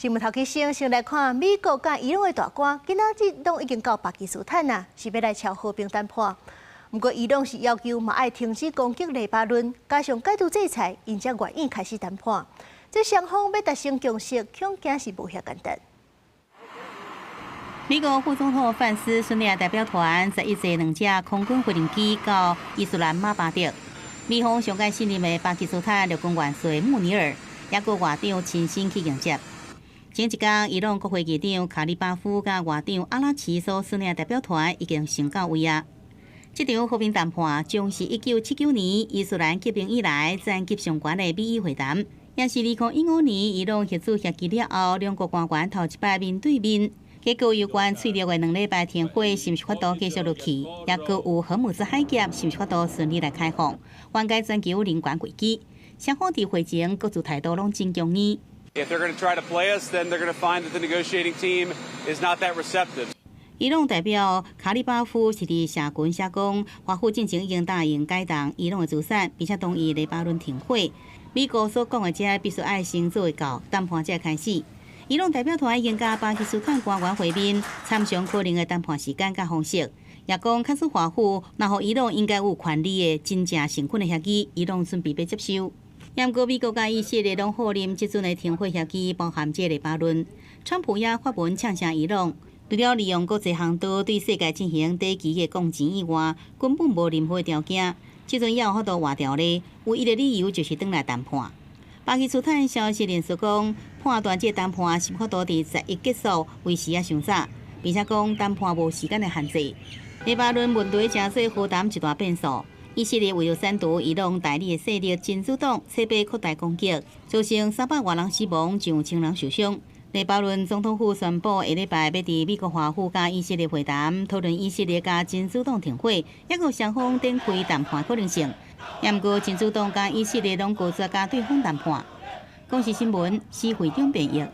新聞頭起先，先來看美國佮伊朗的大官，今仔日攏已經到巴基斯坦啊，是欲來敲和平談判。毋過伊朗是要求嘛愛停止攻擊黎巴嫩，加上解除制裁，𪜶才願意開始談判。這雙方欲達成共識，恐驚是無遐簡單。美國副總統范斯率領代表團11坐兩架空軍飛行機到伊斯蘭馬巴德，美方上蓋信任的巴基斯坦陸軍元帥穆尼爾，也閣外長親身去迎接。前一工，伊朗國會議長卡里巴夫佮外長阿拉奇所率領代表團已經先到位啊。這場和平談判將是1979年伊斯蘭革命以來層級上懸的美伊會談，也是2015年伊朗核子協議了後，兩國官員頭一擺面對面。結果有關脆弱的2禮拜停火是毋是法度繼續落去，也閣有荷姆茲海峽是毋是法度順利來開放，緩解全球能源危機。雙方佇會前各自態度攏真強硬。 If they're going to try to play us, then they're going to find that the negotiating team is not that receptive. 伊朗代表卡里巴夫是佇社群寫講，華府進前已經答應解凍伊朗的資產，並且同意黎巴嫩停火。美國所講的這必須愛先做會到，談判才開始。伊朗代表團已經佮巴基斯坦官員會面，參詳可能的談判時間佮方式。也講，假使華府若予伊朗應該有權利的真正誠懇的協議，伊朗準備欲接受。毋過美國佮以色列攏否認這陣的停火協議包含這黎巴嫩。川普也發文嗆聲伊朗，除了利用國際航道對世界進行短期的降錢以外，根本無任何條件。這陣猶有法度活著咧，唯一的理由就是轉來談判。巴基斯坦消息人士講，判斷這談判是法度佇11結束，為時猶傷早，並且講談判無時間的限制。黎巴嫩問題成做和談一大變數。以色列為著鏟除伊朗代理的勢力真主黨，設備擴大攻擊，造成300外人死亡，上千人受傷。黎巴嫩總統府宣布，下禮拜欲佇美國華府佮以色列會談，討論以色列佮真主黨停火，抑閣雙方展開談判可能性。毋過真主黨佮以色列攏拒絕佮對方談判。公視新聞，施惠中編譯。